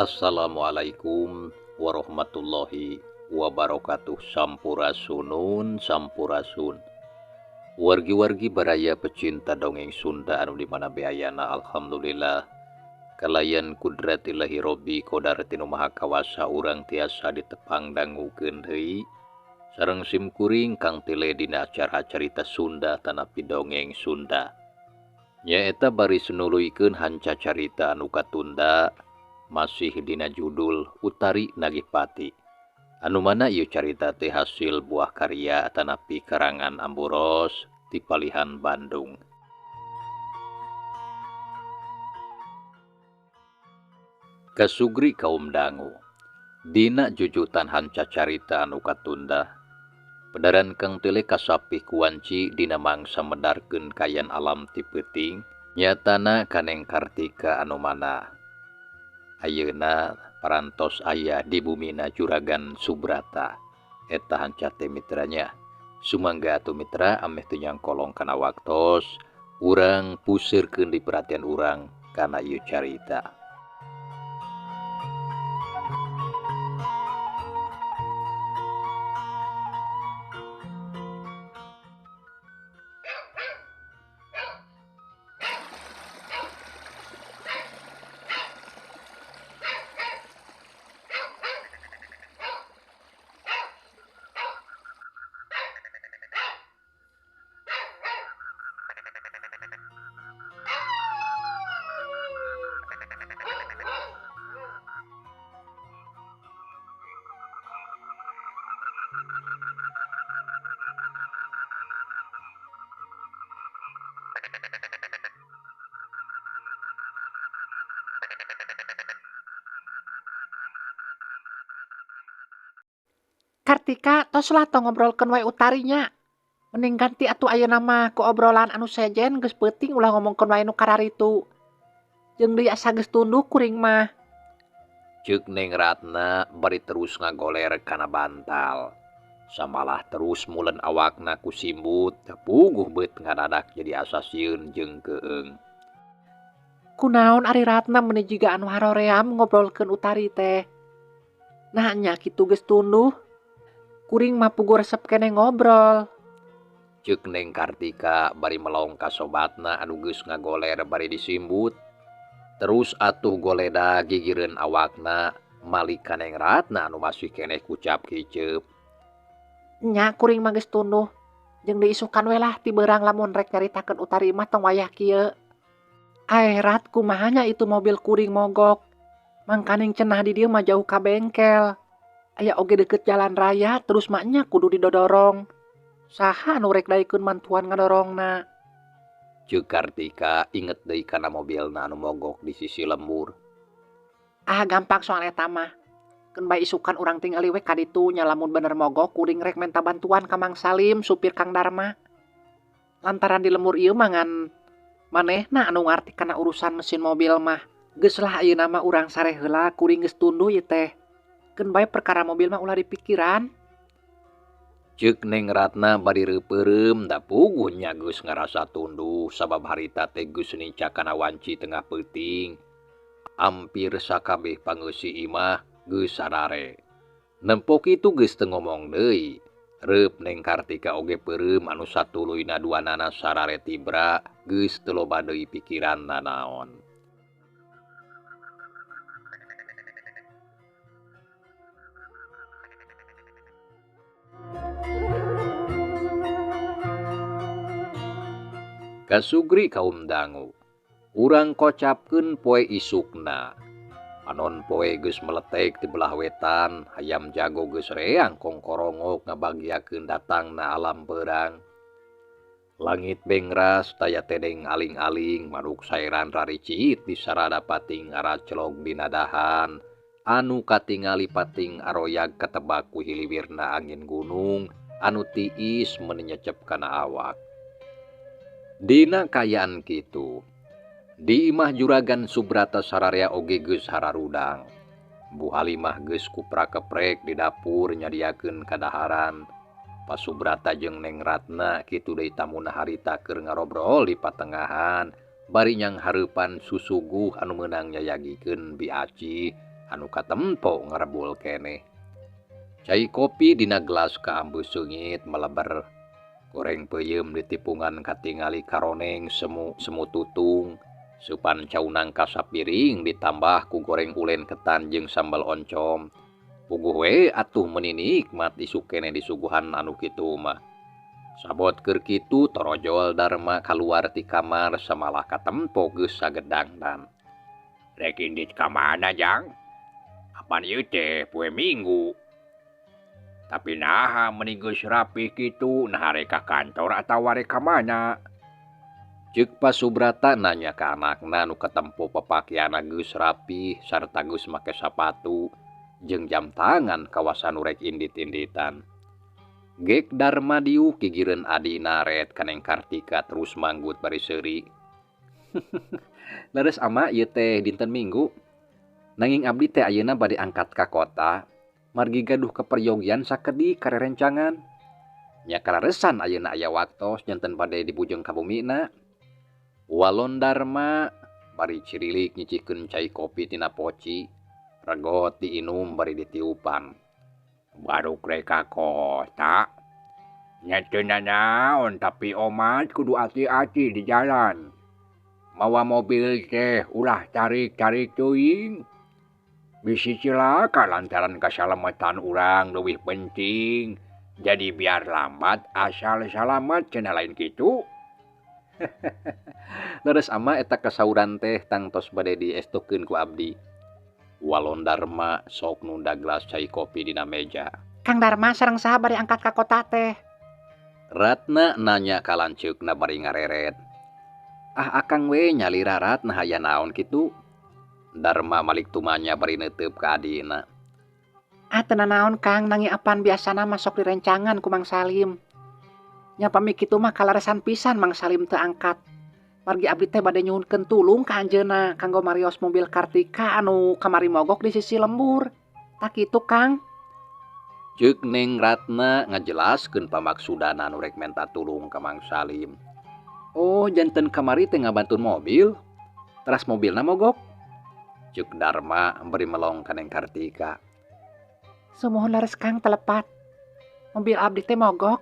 Assalamualaikum warahmatullahi wabarakatuh. Sampurasunun sampurasun. Wargi-wargi baraya pecinta dongeng Sunda anu di mana beayana, alhamdulillah kalayan kudrat ilahi robbi kodar tinu maha kawasa urang tiasa ditepang dangukeun deui sareng simkuring Kang Tile dina acara carita Sunda tanapi dongeng Sunda. Nyaeta baris nuluykeun hanca carita anu katunda masih dina judul Utari Nagih Pati. Anu mana ieu carita teh hasil buah karya tanapi karangan Amburos ti Palihan Bandung. Kasugri kaum dangu dina jujutan hanca carita anu katunda. Pedaran Kang Tile kasapih kuanci dina mangsa medarkeun kayan alam ti peuting nyatana Kaneng Kartika anu mana ayeuna parantos aya di bumina Juragan Subrata. Eta hanca teh mitranya. Sumangga atuh mitra ameh teu nyangkolong kana waktos urang pusirkeun di perhatian urang kana ieu carita. Kartika tos lah tong ngobrolkeun wae Utarinya. Mending ganti atuh ayeuna mah ku obrolan anu sejen geus peuting ulah ngomongkeun wae nu kararitu. Jeung deui asa geus tunduh kuring mah. Ceuk Neng Ratna bari terus ngagoler kana bantal. Samalah terus mulen awakna ku simbut, puguh beut ngadadak jadi asa sieun jeung keung. Kunaon ari Ratna meuni jiga anu haroream ngobrolkeun Utari teh. Nah nya kitu geus tunduh. Kuring mah puguh resep keneh ngobrol. Ceuk Neng Kartika bari melong ka sobatna anu geus ngagoler bari disimbut. Terus atuh goleda gigireun awakna malik ka Neng Ratna anu masih keneh kucap kiceup. Nya kuring mah geus tunduh. Jeung diisukan we lah ti beurang lamun rek nyaritakeun Utari mah tong wayah kieu. Aerat kumaha nya itu mobil kuring mogok. Mangkaning cenah di dieu mah jauh ka bengkel. Aya oge deket jalan raya terus maknya kudu didodorong. Saha anu rek daekeun mantuan ngadorongna. Ceuk Kartika inget deui kana mobilna anu mogok di sisi lembur. Ah gampang soal eta mah. Keun bae isukan urang tingali we ka ditu nya lamun bener mogok kuring rek menta bantuan ka Mang Salim supir Kang Darma. Lantaran di lembur ieu mah ngan manehna anu ngarti kana urusan mesin mobil mah. Geus lah ayeuna mah urang sare heula kuring geus tunduh ieu teh. Keun bae perkara mobil mah ulah dipikiran. Ceuk Neng Ratna bari reupeurem da puguh nya geus ngarasa tunduh sabab harita teh geus nica kana wanci tengah peuting. Ampir sakabeh pangeusi imah geus sarare. Nempo kitu geus teu ngomong deui. Reup Neng Kartika oge peureum anu satuluyna duanana sarare tibra geus teu loba deui pikiran nanaon. Kasugri kaum dangu. Urang kocapkeun poe isukna. Panon poe geus meletek di belah wetan, hayam jago geus reang kongkorongok ngabagiakeun datangna alam beurang. Langit bengras taya tedeng aling-aling manuk sairan rariciit di sarada pating aracelog dina dahan. Anu katingali pating aroyag katebak ku hiliwirna angin gunung anu tiis meuni nyecep kana awak. Dina kayaan kitu di imah Juragan Subrata sararea oge geus hararudang. Bu Halimah geus kupra-keprek di dapur nyadiakeun kadaharan. Pak Subrata jeung Neng Ratna kitu deui tamuna harita keur ngarobrol di patengahan bari nyang hareupan susuguh anu meunang nyayagikeun Bi Aci Anu katempo ngarebul keneh. Cai kopi dina gelas kaambu seungit meleber. Goreng peuyeum ditipungan katingali karoneng semu semu tutung. Supan cau nangka sapiring ditambah ku goreng ulen ketan jeung sambal oncom. Puguh we atuh meuni nikmat isuk keneh disuguhan anu kitu mah. Sabot keur kitu torojol Darma kaluar ti kamar samalah katempo geus sagedangdan. Rek indit ka mana, Jang? Apan ieu teh poe Minggu. Tapi naha meuni geus rapih kitu, naha rek ka kantor atawa rek ka mana? Ceuk Pak Subrata nanya ka anakna nu katempo papakeanna geus rapih sarta geus make sapatu jeung jam tangan kawasan nu rek indit-inditan. Gek Darma diuk gigireun adina ret ka Neng Kartika terus manggut bari seuri. Leres ama ieu teh dinten Minggu. Nanging abdi teh ayeuna bade angkat ka kota margi gaduh kaperyogian sakedik karerencangan. Nya kalaresan ayeuna aya waktos janten bade dibujeng ka bumina. Walon Darma bari cirilik nyicikeun cai kopi tina poci, regot diinum bari ditiupan. Baruk rek ka kota. Nya teu nanaon tapi omat kudu ati-ati di jalan. Mawa mobil teh ulah tarik-tarik teuing. Bisi cilaka lantaran kasalametan urang leuwih penting. Jadi biar lambat asal salamet cenah lain kitu. Leres ama eta kasauran teh tangtos bade diestukeun ku abdi. Walon Darma sok nunda gelas cai kopi dina meja. Kang Darma sareng saha bari angkat ka kota teh? Ratna nanya ka lanceukna bari ngareret. Ah akang we nyalira Ratna aya naon kitu? Darma malik tumanya bari neuteup ka adina. Ah teu nanaon Kang, nanging apan biasana mah sok direncangan ku Mang Salim. Nya pami kitu mah kalaresan pisan Mang Salim teu angkat. Margi abdi teh bade nyuhunkeun tulung ka anjeunna kanggo marios mobil Kartika anu kamari mogok di sisi lembur. Tah kitu Kang. Ceuk Neng Ratna ngajelaskeun pamaksudana anu rek menta tulung ka Mang Salim. Oh janten kamari teh ngabantun mobil? Teras mobilna mogok? Ceuk Darma bari melong ka Neng Kartika. Sumuhun leres Kang telepat. Mobil abdi teh mogok.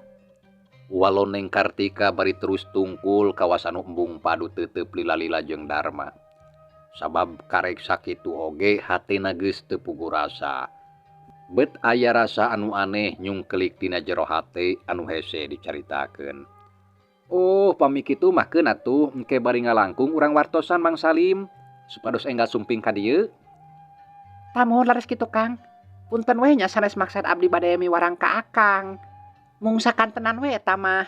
Walon Neng Kartika bari terus tungkul kawas anu embung padu tetep lila-lila jeung Darma. Sabab karek sakitu oge hatena geus teu puguh rasa. Bet aya rasa anu aneh nyungkelik tina jero hate anu hese dicaritakeun. Oh, pami kitu mah keun atuh engke bari ngalangkung urang wartosan Mang Salim supados enggal sumping ka dieu. Tah muhun leres kitu Kang. Punten we nya sanes maksad abdi bade miwarang ka Akang. Mung sakantenan we eta mah.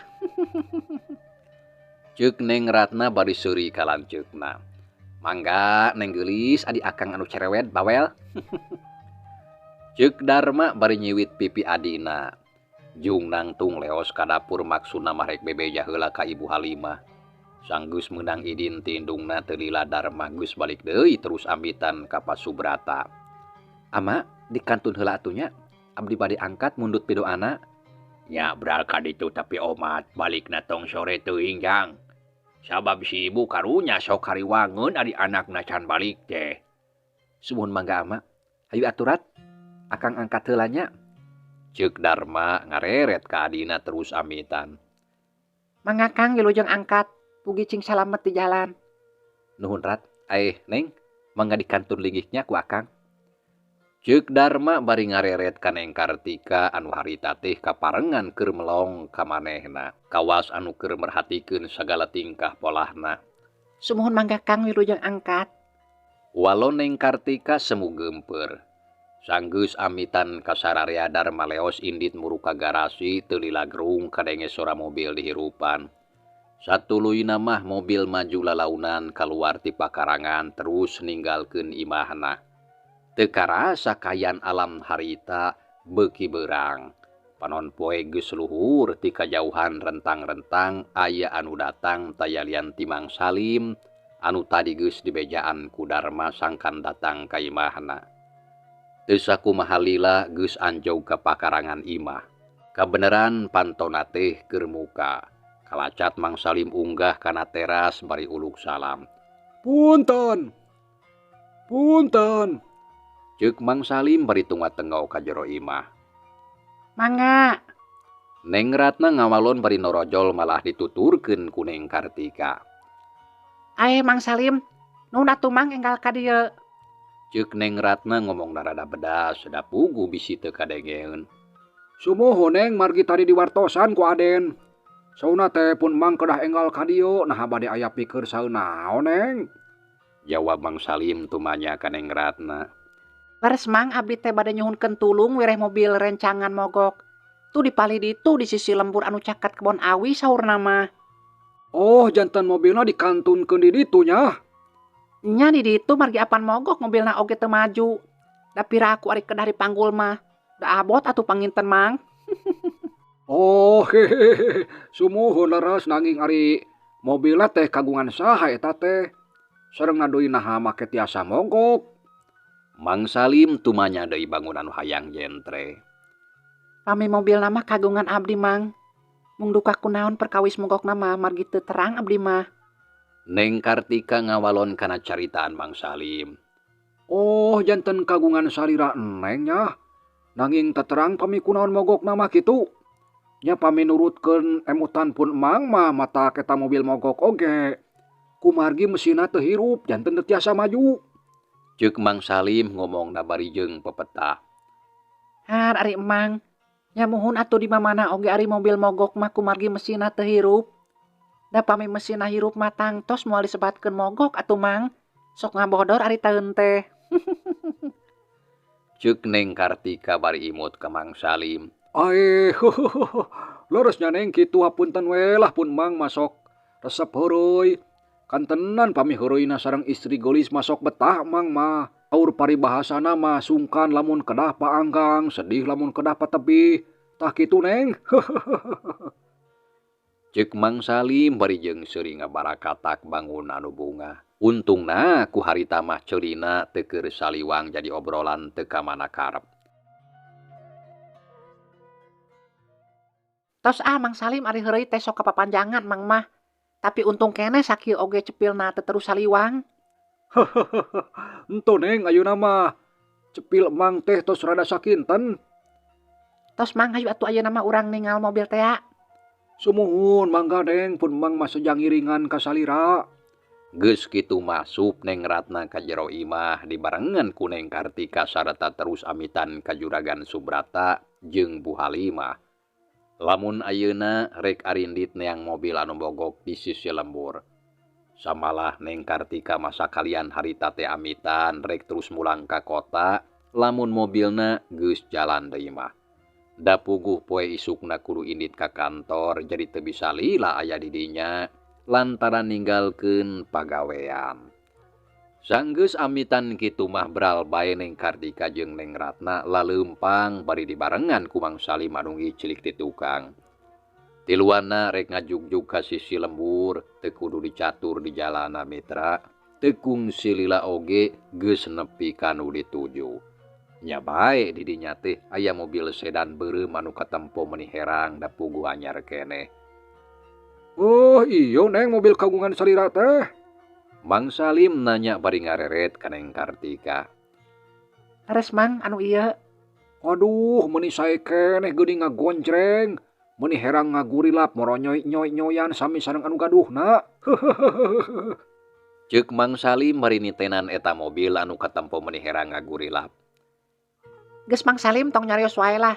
Ceuk Neng Ratna bari seuri ka lanceukna. Mangga Neng geulis adi akang anu cerewet bawel. Ceuk Darma bari nyiwit pipi adina. Jung nangtung leos ka dapur maksudna mah rek bebeja heula ka Ibu Halimah. Sanggeus meunang idin ti indungna teu lila Darma geus balik deui terus ambitan ka Pak Subrata. Ama dikantun heula atuh nya, abdi bade angkat mundut pidoana. Nya bral ka ditu tapi omat balikna tong sore teuing Jang. Sabab si ibu karunya sok kariwangeun ari anakna can balik teh. Sumuhun mangga ama. Hayu aturat. Akang angkat heula nya. Ceuk Darma ngareret ka adina terus amitan. Mangga Kang wilujeng angkat. Pugi cing salamet di jalan. Nuhun Rat. Neng, mangga dikantun linggihnya ku akang. Ceuk Darma bari ngareret ka Neng Kartika anu harita teh kaparengan keur melong ka manehna. Kawas anu keur merhatikeun sagala tingkah polahna. Sumuhun mangga Kang wilujeng angkat. Walon Neng Kartika semu geumpeur. Sanggeus amitan ka sararea Darma leos indit muru ka garasi teu lila gerung kadenge sora mobil dihirupan. Satuluyna mah mobil maju lalaunan kaluar ti pakarangan terus ninggalkeun imahna. Teu karasa kayan alam harita beuki beurang. Panon poe geus luhur ti kajauhan rentang-rentang aya anu datang tayalian ti Mang Salim anu tadi geus dibejaan ku Darma sangkan datang ka imahna. Teu sakumaha lila geus anjog ka pakarangan imah. Kabeneran pantona teh keur muka. Kalacat Mang Salim unggah kana teras bari uluk salam. Punten. Punten. Ceuk Mang Salim bari tunga-tengau ka jero imah. Mangga. Neng Ratna ngawalon bari norojol malah dituturkeun ku Neng Kartika. Ae Mang Salim, nuhun atuh Mang enggal ka dieu. Ceuk Neng Ratna ngomong rada bedas, da puguh bisi teu kadengeun. Sumuhun Neng margi tadi diwartosan ku Aden. Sauna teh pun Mang kedah enggal ka dieu, naha bade aya pikir saeunaon Neng? Jawab Mang Salim tumanya ka Neng Ratna. Leres Mang abdi teh bade nyuhunkeun tulung wireh mobil rencangan mogok. Tuh dipalih ditu di sisi lembur anu caket kebon awi saurna mah. Oh, jantan mobilna dikantunkeun di ditu nya. Nya di ditu margi apan mogok mobilna oge teu maju. Da piraku ari kedah dipanggul mah. Da abot atuh panginten Mang. Oh, hehehe. Sumuhun leres nanging ari mobilna teh kagungan saha eta teh? Sarengna deui naha make tiasa mogok. Mang Salim tumanya deui bangunan hayang jentre. Pami mobilna mah kagungan abdi Mang. Mung duka kunaon perkawis mogokna mah margi teu terang abdi mah. Neng Kartika ngawalon kana caritaan Mang Salim. Oh, janten kagungan salira Neng nya. Nanging teterang pami kunaon mogokna mah kitu. Nya pami nurutkeun emutan pun Mang mah mata eta mobil mogok oge. Kumargi mesinna teu hirup janten teu tiasa maju. Ceuk Mang Salim ngomongna bari jeung pepeta. Har ari Emang. Nya muhun atuh di mamana oge ari mobil mogok mah kumargi mesinna teu hirup. Da pami mesinna hirup mah tangtos moal disebatkeun mogok atuh Mang. Sok ngabodor ari taeun teh. Ceuk Neng Kartika bari imut ka Mang Salim. Ae, leres nya Neng kitu hapunten we lah pun Mang masok resep heureuy. Kantenan pami heureuyna sareng istri geulis masok betah Mang mah. Aur paribahasana mah sungkan lamun kedah paanggang, sedih lamun kedah patebih. Tah kitu Neng. Ceuk Mang Salim bari jeung seuri ngabarakatak bangun anu bunga. Untungna ku harita mah ceulina teu keur saliwang jadi obrolan teu ka mana karep. Tos ah Mang Salim ari heureuy teh sok kapapanjangan Mang mah. Tapi untung keneh sakieu oge cepilna teu terus saliwang. Entu Neng ayeuna mah cepil Mang teh tos rada sakinten. Tos Mang hayu atuh ayeuna mah urang ningal mobil tea. Sumuhun mangga Neng pun Mang mah sejang ngiringan ka salira. Geus kitu masup Neng Ratna ka jero imah dibarengan ku Neng Kartika sarta terus amitan ka Juragan Subrata jeung Bu Halimah. Lamun ayeuna rek arindit neang mobil anu mogok di sisi lembur. Samalah Neng Kartika masa kalian harita teh amitan rek terus mulang ka kota lamun mobilna geus jalan deui mah. Da puguh poe isukna kudu indit ka kantor jadi teu bisa lila aya di dinya lantaran ninggalkeun pagawean. Sanggeus amitan kitu mah bral bae Neng Kartika jeung Neng Ratna laleumpang bari dibarengan ku Mang Salim anu ngicilik ti tukang. Tiluanna rek ngajugjug ka sisi lembur, teu kudu dicatur di jalana mitra, teu kungsi lila oge geus nepi ka nu dituju. Nya bae di dinya teh aya mobil sedan beureum anu katempo meuni herang da puguh anyar keneh. Oh iyo Neng mobil kagungan salira teh. Mang Salim nanya bari ngareret ka Neng Kartika. Leres Mang anu ieu. Aduh meuni sae keneh geuning ngagonjreng. Meuni herang ngagurilap moronyoy-nyoy-nyoyan sami sareng anu gaduhna. Ceuk Mang Salim bari nitenan eta mobil anu katempo meuni herang ngagurilap. Geus Mang Salim tong nyarios wae lah.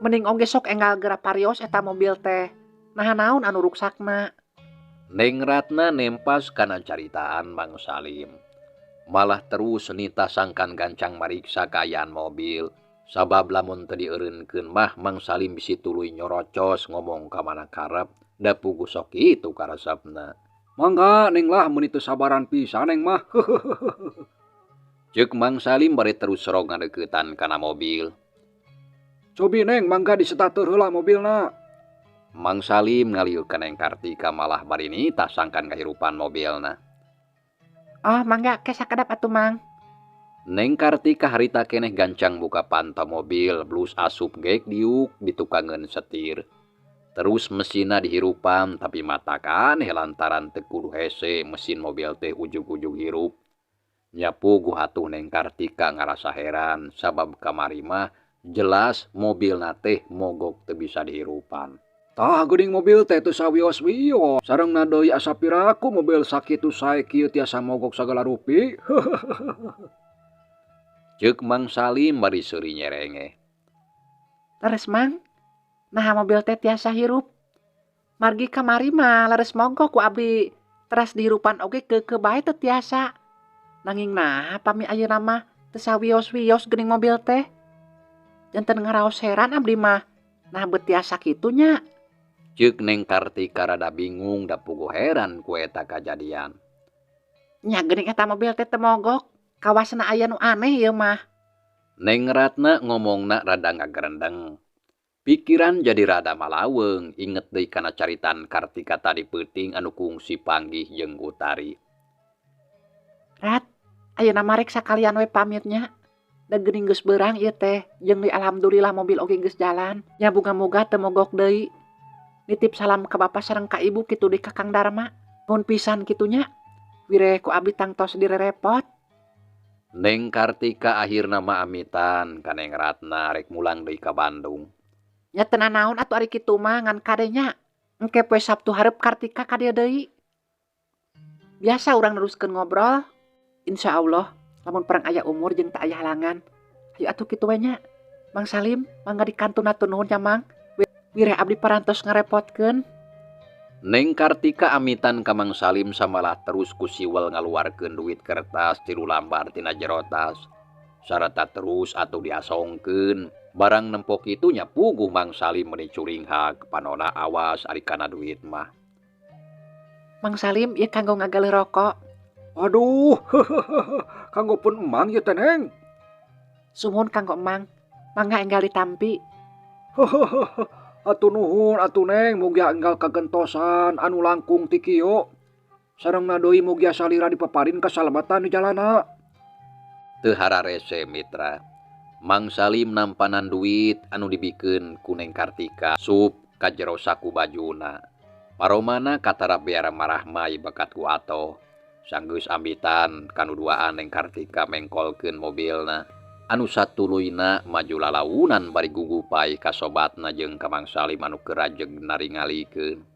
Mending oge sok enggal geura parios eta mobil teh. Naha naon anu ruksakna. Neng Ratna nempas kana caritaan Mang Salim. Malah terus nita sangkan gancang mariksa kaayaan mobil. Sabab lamun teu dieureunkeun mah Mang Salim bisi tuluy nyorocos ngomong ka mana karep da puguh sok kitu karesepna. Mangga Neng lah meuni teu sabaran pisan Neng mah. Ceuk Mang Salim bari terus serong ngadeuketan kana mobil. Cobi Neng mangga disetatur heula mobilna. Mang Salim ngaliuk ka Neng Kartika malah bari nita sangkan kahirupan mobilna. Oh mangga ke sakedap atuh Mang. Neng Kartika harita keneh gancang buka panto mobil, blus asup gek diuk ditukangeun setir. Terus mesinna dihirupan tapi matakan lantaran teu kudu hese mesin mobil teh ujug-ujug hirup. Nya puguh atuh Neng Kartika ngarasa heran sabab kamari mah jelas mobilna teh mogok teu bisa dihirupan. Tah geuning mobil teh teu sawios-wios sarengna deui asa piraku mobil sakitu sae kieu tiasa mogok sagala rupi. Ceuk Mang Salim bari seuri nyerenge. Leres Mang, naha mobil teh tiasa hirup. Margi kamari mah leres mogok ku abdi teras dihirupan oge keukeuh bae teu tiasa. Nanging naha pami ayeuna mah teu sawios-wios geuning mobil teh. Janten ngaraos heran abdi mah. Nah beut tiasa kitu nya. Ceuk Neng Kartika rada bingung da puguh heran ku eta kajadian. Nya geuning eta mobil teh teu mogok, kawasna aya nu aneh ieu mah. Neng Ratna ngomongna rada ngagerendeng. Pikiran jadi rada malaweung inget deui kana caritan Kartika tadi peuting anu kungsi panggih jeung Utari. Rat, ayeuna mah rek sakalian we pamitnya. Da geuning geus beurang ieu teh, jeung deui alhamdulillah mobil oge geus jalan. Nya muga-muga teu mogok deui. Nitip salam ka bapa sareng ka ibu kitu deui ka Kang Darma. Nuhun pisan kitu nya. Wireh ku abdi tangtos direrepot. Neng Kartika akhirna mah amitan ka Neng Ratna rek mulang deui ka Bandung. Nya teu nanaon atuh ari kitu mah ngan kade nya. Engke poe Sabtu hareup Kartika ka dieu deui. Biasa urang neruskeun ngobrol. Insya Allah lamun perang aya umur jeung teu aya halangan. Hayu atuh kitu we nya. Mang Salim mangga dikantun atuh nuhun nya Mang. Wireh abdi parantos ngarepotkeun. Neng Kartika amitan ka Mang Salim samalah terus ku siwel ngaluarkeun duit kertas 3 lambar tina jero tas. Sarata terus atuh diasongkeun. Barang nempok kitu nya puguh Mang Salim meuni curinghak panona awas ari kana duit mah. Mang Salim ieu kanggo ngagaleuh rokok. Aduh, kanggo pun emang ieu teh Neng. Sumuhun kanggo emang, mangga enggal ditampi. Atuh nuhun atuh Neng, mugia enggal kagentosan anu langkung ti kieu. Sarengna deui mugia salira dipaparin kasalamatan di jalana. Teu hararese mitra. Mang Salim nampanan duit anu dibikeun ku Neng Kartika sup ka jero saku bajuna. Paromana katara biara marahmai bakat ku atoh. Sanggeus ambitan kanu duaan Neng Kartika mengkolkeun mobilna. Anu satuluyna maju lalaunan bari gugupai ka sobatna jeung ka Mang Salim anu keur rajeg naringalikeun.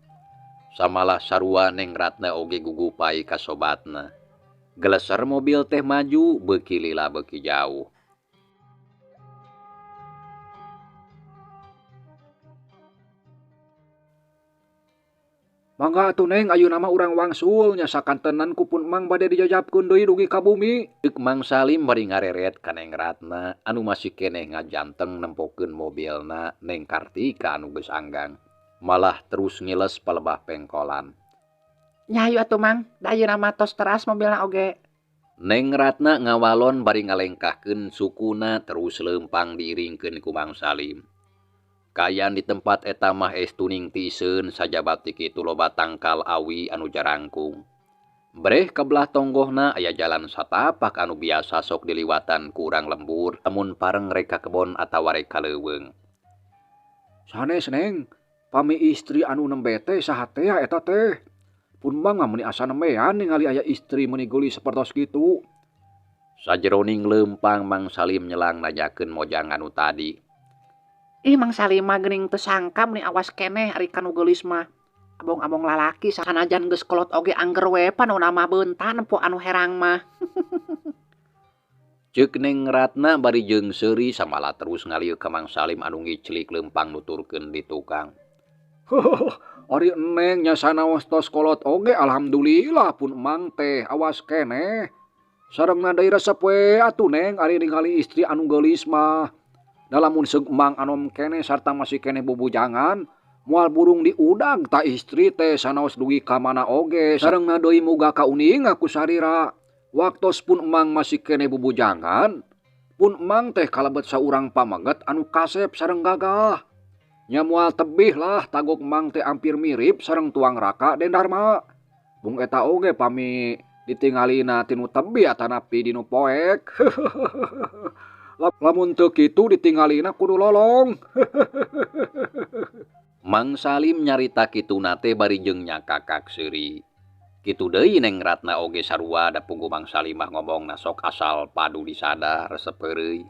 Samalah sarua Neng Ratna oge gugupai ka sobatna. Geleser mobil teh maju beuki lila beuki jauh. Mangga atuh Neng ayeuna mah urang wangsul nya sakantenan ku pun Mang bade dijajabkeun deui dugi ka bumi. Ceuk Mang Salim bari ngareret ka Neng Ratna anu masih keneh ngajanteng nempokeun mobilna Neng Kartika anu geus anggang. Malah terus ngiles palebah pengkolan. Nya hayu atuh Mang, da ayeuna mah tos teras mobilna oge. Neng Ratna ngawalon bari ngalengkahkeun sukuna terus leumpang diiringkeun ku Mang Salim. Kaayaan di tempat eta mah es tuning tiiseun sajaba ti kitu loba tangkal awi anu jarangkung. Breh ka belah tonggohna aya jalan satapak anu biasa sok diliwatan ku urang lembur lamun pareng rek ka kebon atawa rek ka leuweung. Sanes Neng, pami istri anu nembe teh saha teh eta teh? Pun mah meuni asa nembean ningali aya istri meuni geulis sapertos kitu. Sajeroning leumpang Mang Salim nyelang nanyakeun mojang anu tadi. Ih Mang Salim mah geuning teu sangka meuni awas keneh ari kanu geulis mah. Abong-abong lalaki sanajan geus kolot oge angger we panona mah beunta nempo anu herang mah. Ceuk Neng Ratna bari jeung seuri samalah terus ngalieu ka Mang Salim anu ngiclik leumpang nuturkeun di tukang. Ari Neng nya sanaos tos kolot oge alhamdulillah pun emang teh awas keneh. Sarengna deui resep we atuh Neng ari ningali istri anu geulis mah. Da lamun seug emang anom keneh sarta masih keneh bubujangan, moal burung diudag ta istri teh sanaos dugi ka mana oge. Sarengna deui muga kauninga ku sarira. Waktos pun emang masih keneh bubujangan, pun emang teh kalebet saurang pameget anu kasep sareng gagah. Nya moal tebih lah tagok emang teh hampir mirip sareng tuang raka Den Darma. Bung eta oge pami ditingalina tinu tebih atanapi dinu poek. Lamun teu kitu ditingalina kudu lolong. Mang Salim nyarita kituna teh bari jeung nyakakak seuri. Kitu deui Neng Ratna oge sarua da puguh Mang Salim mah ngomongna sok asal padu disada resep heureuy.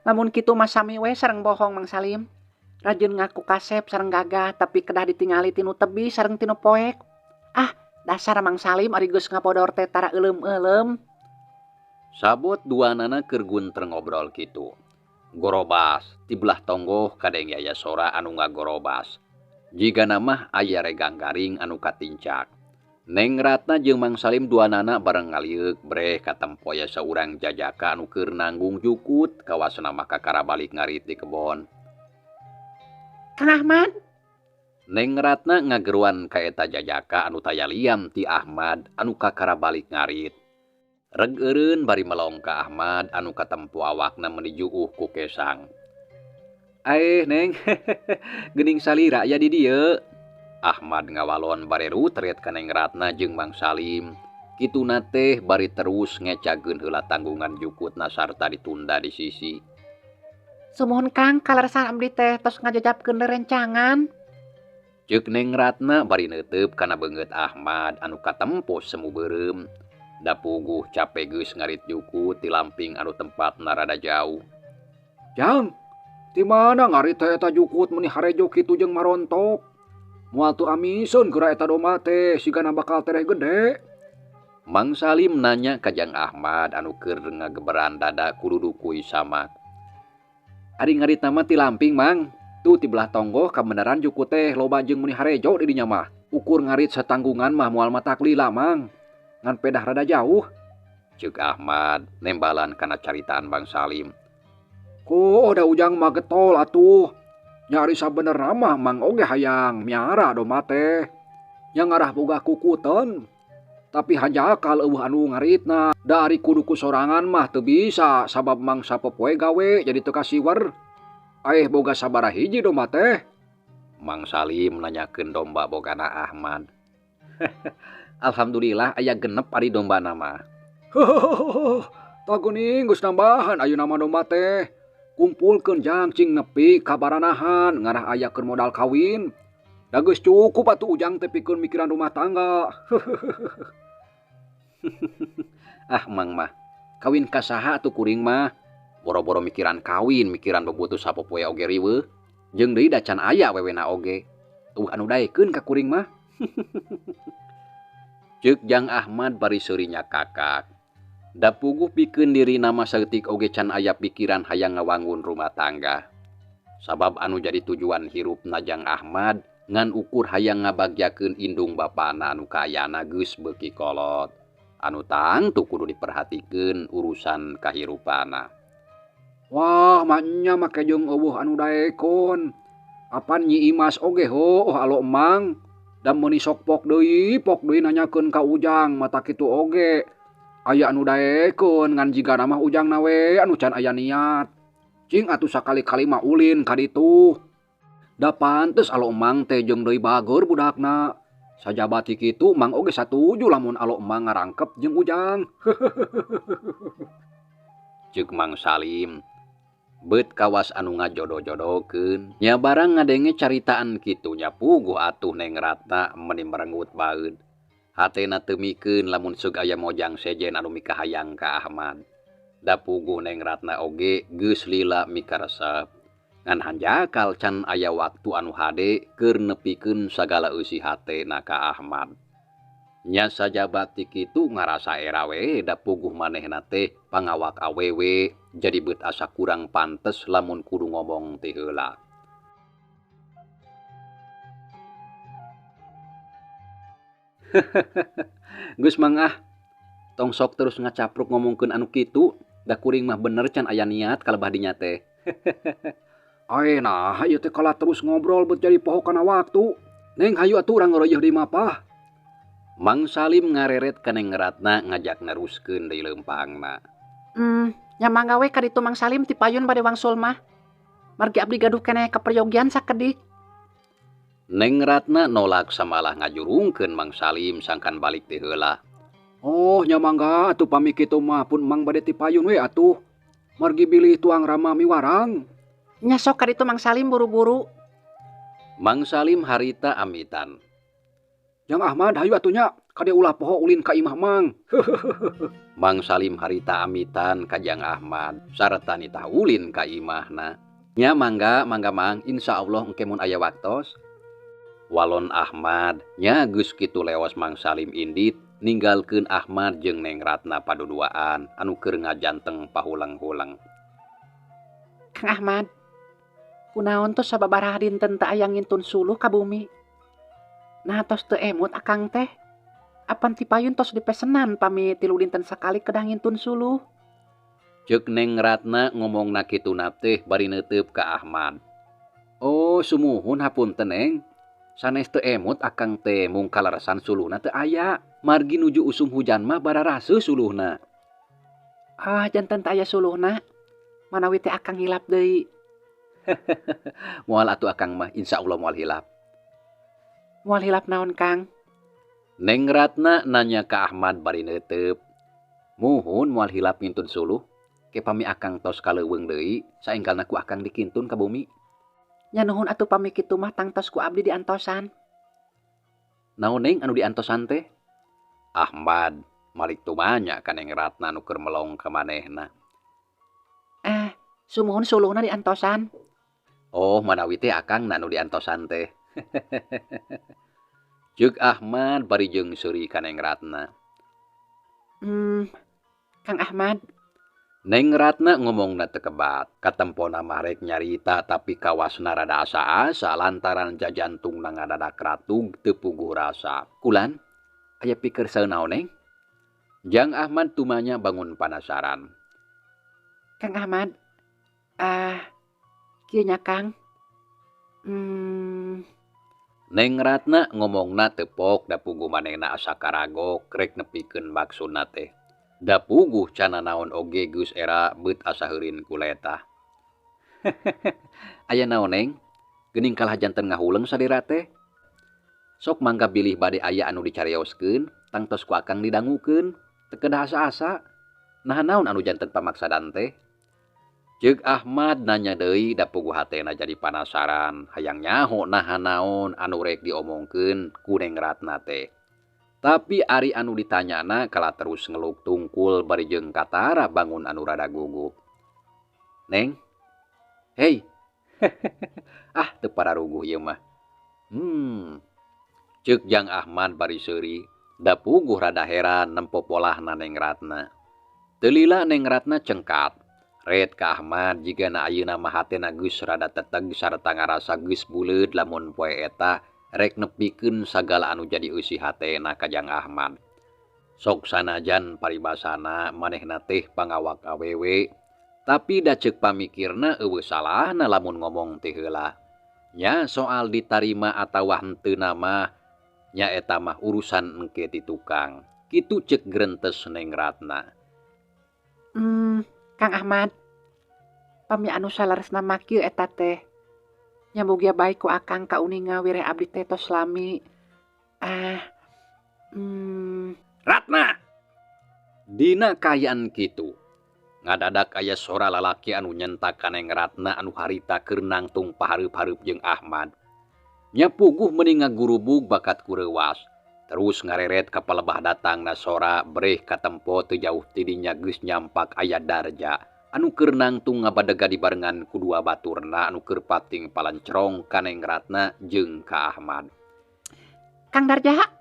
Lamun kitu mah sami we sareng bohong Mang Salim. Rajin ngaku kasep sareng gagah tapi kedah ditingali tinu tebi sareng tinu poek. Ah, dasar Mang Salim ari geus ngabodor teh tara euleum-euleum. Sabot duanana keur gunter ngobrol kitu. Gorobas ti belah tonggoh kadenge aya sora anu ngagorobas. Jigana mah aya regang garing anu katincak. Neng Ratna jeung Mang Salim duanana bareng ngalieuk breh katempo aya saurang jajaka anu keur nanggung jukut kawasna mah kakara balik ngarit di kebon. Kang Ahmad. Neng Ratna ngageruan ka eta jajaka anu taya liam ti Ahmad anu kakara balik ngarit. Reg eureun bari melong ka Ahmad anu katempo awakna meuni juuh ku kesang. Aeh Neng, geuning salira aya di dieu. Ahmad ngawalon bare rutret ka Neng Ratna jeung Mang Salim. Kituna teh bari terus ngecageun heula tanggungan jukutna sarta ditunda di sisi. Sumuhun Kang, kaleresan abdi teh tos ngajajabkeun rerencangan. Ceuk Neng Ratna bari neuteup kana beungeut Ahmad anu katempo semu beureum. Da puguh cape geus ngarit jukut ti lamping anu tempatna rada jauh. Jang, ti mana ngarit teh eta jukut meuni harejo kitu jeung marontok? Moal teu amiseun geura eta domba teh sigana bakal tereh gede. Mang Salim nanya ka Jang Ahmad anu keur ngageberan dada kudu dukui samak. Ari ngaritna mah ti lamping Mang. Tuh ti belah tonggoh kabeneran jukut teh loba jeung meuni harejo di dinya mah. Ukur ngarit satanggungan mah moal matak lila Mang. Ngan pedah rada jauh. Ceuk Ahmad nembalan kana caritaan Bang Salim. Ko da ujang mah getol atuh. Nyari sabenerna mah Mang oge hayang miara domba teh. Nya ngarah boga kukuteun. Tapi hanjakal eueuh anu ngaritna. Da ari kudu ku sorangan mah teu bisa sabab Mang sapopoe gawe jadi teu kasiwer. Aeh boga sabaraha hiji domba teh? Mang Salim nanyakeun domba bogana Ahmad. Alhamdulillah aya genep ari dombana mah. Tah geuning geus nambahan ayeuna mah domba teh. Kumpulkeun jang cing nepi ka baranahan ngarah aya keur modal kawin. Da geus cukup atuh ujang teh pikeun mikiran rumah tangga. Ah Mang mah, kawin ka saha atuh kuring mah. Boro-boro mikiran kawin, mikiran bebutuh sapopoe oge riweuh. Jeung deui da can aya wewena oge. Eueuh anu daekeun ka kuring mah. Ceuk Jang Ahmad bari seurinya kakak. Da puguh pikeun dirina mah saeutik oge can aya pikiran hayang ngawangun rumah tangga. Sabab anu jadi tujuan hirupna Jang Ahmad ngan ukur hayang ngabagjakeun indung bapana anu kaayana geus beuki kolot. Anu tangtu kudu diperhatikeun urusan kahirupana. Wah, maknya make jeung eueuh anu daekon. Apan Nyi Imas oge heuh alo emang. Da meuni sok pok deui nanyakeun ka ujang mata kitu oge. Aya anu daekeun ngan jigana mah ujangna we anu can aya niat. Cing atuh sakali-kali mah ulin ka ditu. Da pantes alo emang teh jeung deui bageur budakna. Sajaba ti kitu mang oge satuju lamun alo emang ngarangkep jeung ujang. Ceuk Mang Salim. Beut kawas anu ngajodoh-jodohkeun. Nya barang ngadenge caritaan kitu nya puguh atuh Neng Ratna meuni merenggut baeud. Hatena teu mikeun lamun seug aya mojang sejen anu mikahayang ka Ahmad. Da puguh Neng Ratna oge geus lila mikaresep. Ngan hanjakal can aya waktu anu hade keur nepikeun sagala eusi hatena ka Ahmad. Nya sajaba ti kitu ngarasa era we da puguh manehna teh pangawak awewe jadi beut asa kurang pantes lamun kudu ngomong ti heula. Geus Mang ah, tong sok terus ngacapruk ngomongkeun anu kitu, da kuring mah bener can aya niat kalebah dinya teh. Ae nah, ieu teh kalah terus ngobrol beut jadi poho kana waktu. Neng hayu atuh urang ngoreuyeun di mapah. Mang Salim ngareret ka Neng Ratna ngajak neruskeun deui leumpangna. Nya mangga we ka ditu Mang Salim ti payun bade wangsul mah. Margi abdi gaduh keneh kaperyogian sakedik. Neng Ratna nolak samalah ngajurungkeun Mang Salim sangkan balik ti heula. Oh, nya mangga atuh pami kitu mah pun Mang bade ti payun we atuh. Margi bilih tuang rama miwarang. Nya sok ka ditu Mang Salim buru-buru. Mang Salim harita amitan. Jang Ahmad hayu atuh nya kade ulah poho ulin ka imah Mang. Mang Salim harita amitan ka Jang Ahmad sarta nitah ulin ka imahna. Nya mangga mangga Mang, insyaallah engke mun aya waktos. Walon Ahmad nya geus kitu leos Mang Salim indit ninggalkeun Ahmad jeung Neng Ratna paduduaan anu keur ngajanteng pahuleng-huleng. Kang Ahmad, kunaon tos sababaraha dinten teu aya ngintun suluh ka bumi? Nah tos teu emut akang teh. Apan tipayun tos dipesenan pami 3 dinten sakali kedah ngintun suluh. Ceuk Neng Ratna ngomongna kituna teh bari neuteup ka Ahmad. Oh sumuhun hapunten Neng. Sanes teu emut akang teh mung kaleresan suluhna teu aya. Margi nuju usum hujan mah bararaseuh suluhna. Ah janten teu aya suluhna. Manawi teh akang hilap deui. Moal atuh akang mah insyaallah moal hilap. Moal hilap naon Kang? Neng Ratna nanya ka Ahmad bari neuteup. Muhun moal hilap ngintun suluh. Ke pami akang tos kaleuweung deui, saenggalna ku akang dikintun ka bumi. Nya nuhun atuh pami kitu mah tangtos ku abdi diantosan. Naon Neng anu diantosan teh? Ahmad malik tumanya ka Neng Ratna nu keur melong ka manehna. Sumuhun suluhna diantosan. Oh, manawi teh akang na nu diantosan teh. Ceuk Ahmad bari jeung seuri ka Neng Ratna. Kang Ahmad. Neng Ratna ngomongna teu kebat, katempona mah rek nyarita tapi kawasna rada asa-asa lantaran jajantungna ngadadak ratug teu puguh rasa. Kulan, aya pikir saeun naon Neng? Jang Ahmad tumanya bangun panasaran. Kang Ahmad, kieu nya Kang. Neng Ratna ngomongna teu pok da puguh manehna asa karagok rek nepikeun maksudna teh. Da puguh cana naon oge geus era beut asa heurin ku letah. Aya naon Neng? Geuning kalah janten ngahuleng salira teh. Sok mangga bilih bade aya anu dicarioskeun, tangtos ku akang didangukeun, teu kedah asa-asa. Naha naon anu janten pamaksadan teh? Ceuk Ahmad nanya deui da puguh hatena jadi panasaran, hayang nyaho naha naon anu rek diomongkeun ku Neng Ratna teh. Tapi ari anu ditanyana kala terus ngeluk tungkul bari jeung katara bangun anu rada gugup. Neng? Hei. Ah teu pararuguh ieu mah. Ceuk Jang Ahmad bari seuri, da puguh rada heran nempo polahna Neng Ratna. Teu lila Neng Ratna cengkat. Red ka Ahmad jigana ayeuna mah hatena geus rada teteg sarta ngarasa geus buleud lamun poe eta rek nepikeun sagala anu jadi eusi hatena ka Jang Ahmad. Sok sanajan paribasana manehna teh pangawak awewe, tapi da ceuk pamikirna eueuh salahna lamun ngomong teh heula. Nya soal ditarima atawa henteu mah nya eta mah urusan engke ti tukang. Kitu ceuk grentes Neng Ratna. Kang Ahmad, pami anu saleresna mah kieu eta teh. Nya mugia bae ku akang kauninga wireh abdi teh tos lami. Ratna! Dina kaayaan kitu, ngadadak aya sora lalaki anu nyentak ka Neng Ratna anu harita keur nangtung pahareup-hareup jeung Ahmad. Nya puguh meuni ngagurubug bakat ku reuwas. Terus ngareret ka palebah datangna sora breh katempo teu jauh ti dinya geus nyampak aya Darja anu keur nangtung ngabadega dibarengan ku dua baturna anu keur pating palencrong ka Neng Ratna jeung ka Ahmad. Kang Darja.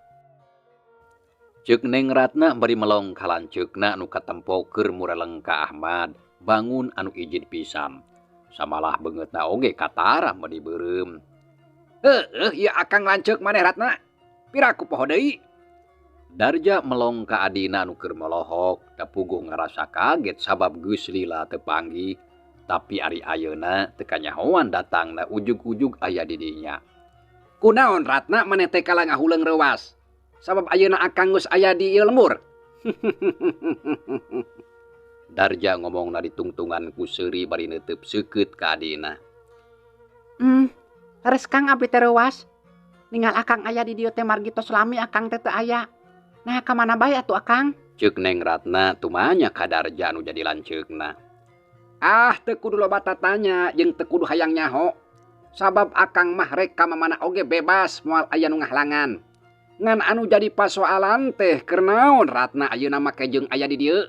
Ceuk Neng Ratna bari melong ka lanceukna anu katempo keur mureleng ka Ahmad bangun anu ijid pisan. Samalah beungeutna oge katara meuni beureum. Heueuh ieu akang lanceuk maneh Ratna. Piraku poho deui. Darja melong ka adina anu keur molohok, da puguh ngarasa kaget sabab geus lila teu panggih. Tapi ari ayeuna teu kanyahoan datangna ujug-ujug aya di dinya. Kunaon Ratna maneh teh kalah ngahuleung reuwas? Sabab ayeuna akang geus aya di ieu lembur. Darja ngomongna ditungtungan ku seuri bari neuteub seukeut ka adina. Leres Kang abdi teh reuwas. Ningal akang aya di dieu teh margi tos lami akang teh teu aya. Nah ka mana bae atuh akang? Ceuk Neng Ratna tumanya ka Darja anu jadi lanceukna. Ah teu kudu loba tatanya jeung teu kudu hayang nyaho. Sabab akang mah rek ka mamana oge bebas moal aya nu ngahalangan. Ngan anu jadi pasoalan teh keur naon Ratna ayeuna make jeung aya di dieu.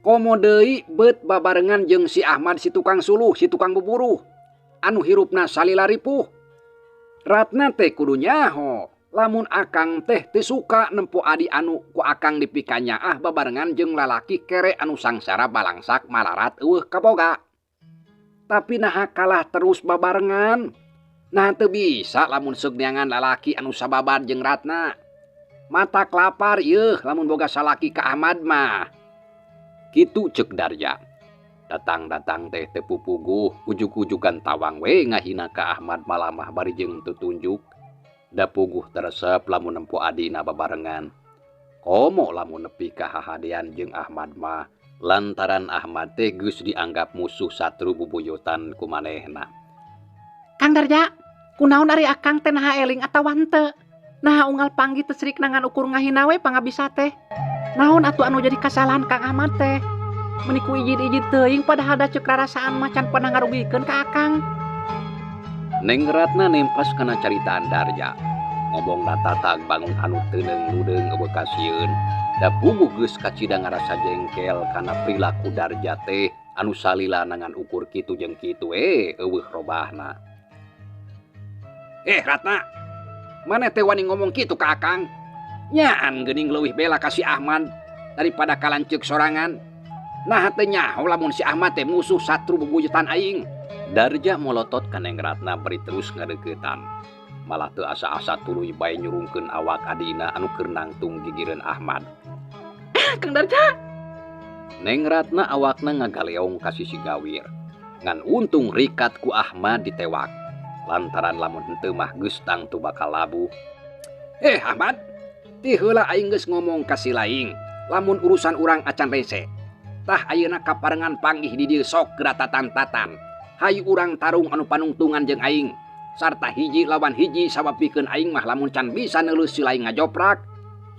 Komo deui beut babarengan jeung si Ahmad si tukang suluh, si tukang buburuh. Anu hirupna salila ripuh. Ratna teh kudu nyaho lamun akang teh teu suka nempo adi anu ku akang dipikanyaah babarengan jeung lalaki kere anu sangsara balangsak malarat eueuh kaboga. Tapi naha kalah terus babarengan. Nah teu bisa lamun seug neangan lalaki anu sababad jeung Ratna. Mata kelapar yeuh lamun boga salaki ka Ahmad mah. Kitu ceuk Darja. Datang-datang teh teu pupuguh, ujug-ujugan tawang we ngahina ka Ahmad malamah bari jeung tutunjuk. Da puguh teresep lamun nempo adina babarengan. Komo lamun nepi ka hahadean jeung Ahmad mah lantaran Ahmad teh geus dianggap musuh satru bubuyutan ku manehna. Kang Darja, kunaon ari akang teh naha eling atawa henteu? Naha unggal panggih teu serik ngan ukur ngahina we pangabisa teh. Naon atuh anu jadi kasalahan Kang Ahmad teh? Meuni ku ijid-ijid teuing padahal da ceuk rarasaan mah can pernah ngarugikeun ka akang. Neng Ratna nempas kana caritaan Darja. Ngomongna tatag bangun anu teuneung ludeung eueuh kasieun. Da puguh geus kacida ngarasa jengkel kana perilaku Darja teh anu salila ngan ukur kitu jeung kitu eueuh robahna. Ratna, maneh teh wani ngomong kitu ka akang? Nyaan geuning leuwih bela ka si Ahmad daripada ka lanceuk sorangan. Nah teu nyaho lamun si Ahmad teh musuh satru bubuyutan aing. Darja molotot ka Neng Ratna bari terus ngadeuketan. Malah teu asa-asa tuluy bae nyurungkeun awak adina anu keur nangtung gigireun Ahmad. Kang Darja. Neng Ratna awakna ngagaleong ka sisi gawir. Ngan untung rikat ku Ahmad ditewak. Lantaran lamun henteu mah geus tangtu bakal labuh. Ahmad, ti heula aing geus ngomong ka si laing lamun urusan urang acan rese. Tah ayeuna kaparengan panggih di dieu sok geratatan-tatan. Hayu urang tarung anu panungtungan jeung aing. Sarta hiji lawan hiji sabab pikeun aing mah lamun can bisa neuleuh si laing ngajoprak.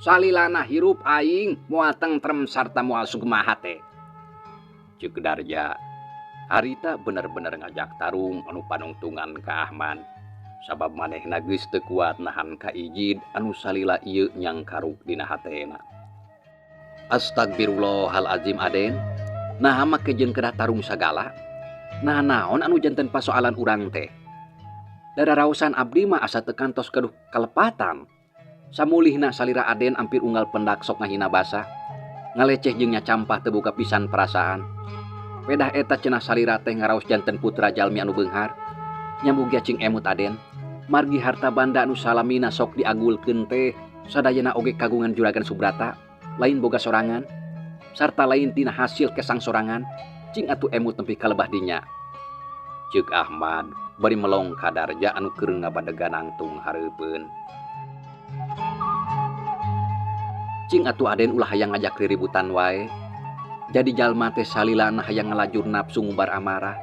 Salilana hirup aing moal tentrem sarta moal sugema hate. Ceuk Darja. Harita bener-bener ngajak tarung anu panungtungan ka Ahmad. Sabab manehna geus teu kuat nahan ka ijid anu salila ieu nyangkaruk dina hatena. Astagfirullahalazim Aden. Naha make jeung kedah tarung sagala? Nah naon anu janten pasoalan urang teh? Dararaosan abdi mah asa teu kantos gaduh kalepatan. Samulihna salira Aden ampir unggal pendak sok ngahina basa. Ngaleceh jeung nyacampah teu boga pisan perasaan. Pedah eta cenah salira teh ngaraos janten putra jalmi anu beunghar. Nyambung ge cing emut Aden. Margi harta banda anu salamina sok diagulkeun teh sadayana oge kagungan juragan Subrata, lain boga sorangan sarta lain tina hasil kesang sorangan. Cing atuh emut nepi ka lebah dinya. Ceuk Ahmad bari melong ka Darja anu keur ngabadegan nangtung hareupeun. Cing atuh Aden ulah hayang ngajak riributan wae. Jadi jalma teh salilana hayang ngalajur nafsu ngumbar amarah.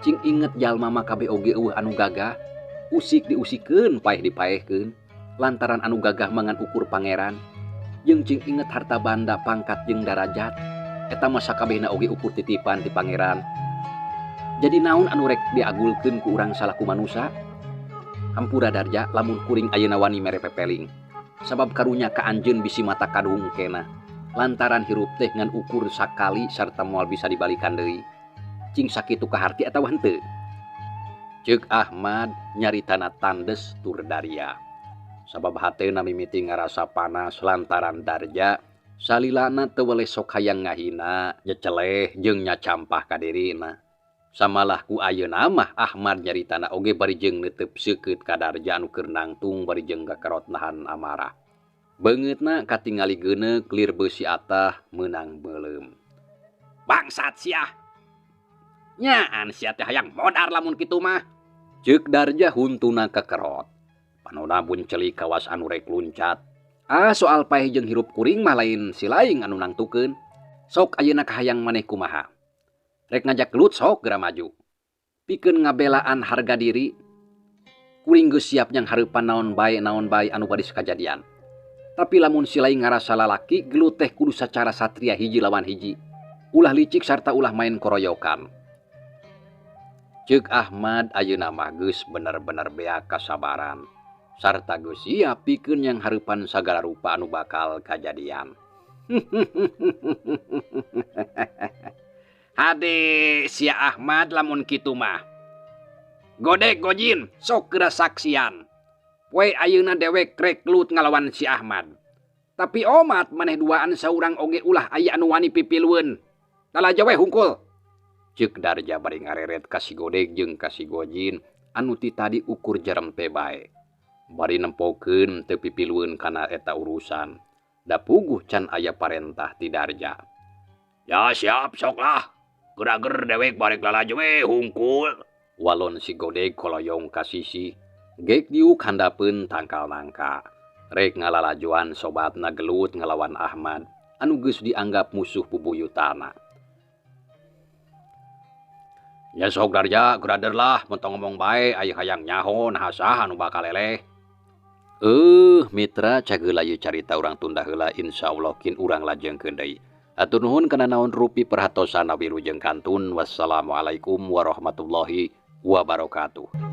Cing inget jalma mah kabeh oge eueuh anu gagah, usik diusikeun, paeh dipaehkeun, lantaran anu gagah mangan ukur pangeran. Jeung cing inget harta banda, pangkat jeung darajat, eta mah sakabehna oge ukur titipan ti pangeran. Jadi naon anu rek diagulkeun ku urang salaku manusa? Hampura Darja lamun kuring ayeuna wani mere pepeling. Sabab karunya ka anjeun bisi mata kaduhung kena. Lantaran hirup teh ngan ukur sakali sarta moal bisa dibalikan deui. Cing sakitu kaharti atawa henteu? Ceuk Ahmad nyaritana tandes tur daria. Sabab hatena mimiti ngarasa panas lantaran Darja salilana teu weleh sok hayang ngahina, nyeceleh jeung nyacampah ka dirina. Samalah ku ayeuna mah Ahmad nyaritana oge bari jeung neuteup seukeut ka Darja anu keur nangtung bari jeung gakerot nahan amarah. Beungeutna katingali geuneuk lir beusi atah meunang beuleum. Bangsat sia. Nyaan sia teh hayang modar lamun kitu mah. Ceuk Darja huntuna kekerot. Panona buncelik kawas anu rek luncat. Ah soal paeh jeung hirup kuring mah lain si laing anu nangtukeun. Sok ayeuna kahayang maneh kumaha? Rek ngajak gelut sok geura maju. Pikeun ngabelaan harga diri. Kuring geus siap nyang hareupan naon bae anu badis kajadian. Tapi lamun si laing ngarasa lalaki gelut teh kudu sacara satria hiji lawan hiji. Ulah licik sarta ulah main koroyokan. Ceuk Ahmad ayeuna mah geus bener-bener beak kasabaran. Sarta geus siap pikeun yang hareupan sagala rupa anu bakal kajadian. Hade sia Ahmad lamun kitu mah. Godek gojin sok geura saksian. Poe ayeuna dewek rek gelut ngalawan si Ahmad. Tapi omat maneh duaan saurang oge ulah aya anu wani pipilueun. Lalajo we hungkul. Ceuk Darja bari ngareret ka si Godek jeung ka si Gojin anu ti tadi ukur jarempe bae. Bari nempokeun teu pipilueun kana eta urusan. Da puguh can aya parentah ti Darja. Ya siap sok lah. Geura-ger dewek barek lalajo we hungkul. Walon si Godek koloyong ka sisi. Gek diuk handapeun tangkal nangka. Rek ngalalajoan sobatna gelut ngalawan Ahmad anu geus dianggap musuh bubuyutana. Ya sok Darja, gerader lah, mentong ngomong bae, aya hayang nyaho naha saha anu bakal eleh. Mitra cageula ieu carita urang tunda heula, insyaallah kin urang lajengkeun deui. Hatur nuhun kana naon rupi perhatosana wilujeng kantun. Wassalamualaikum warahmatullahi wabarakatuh.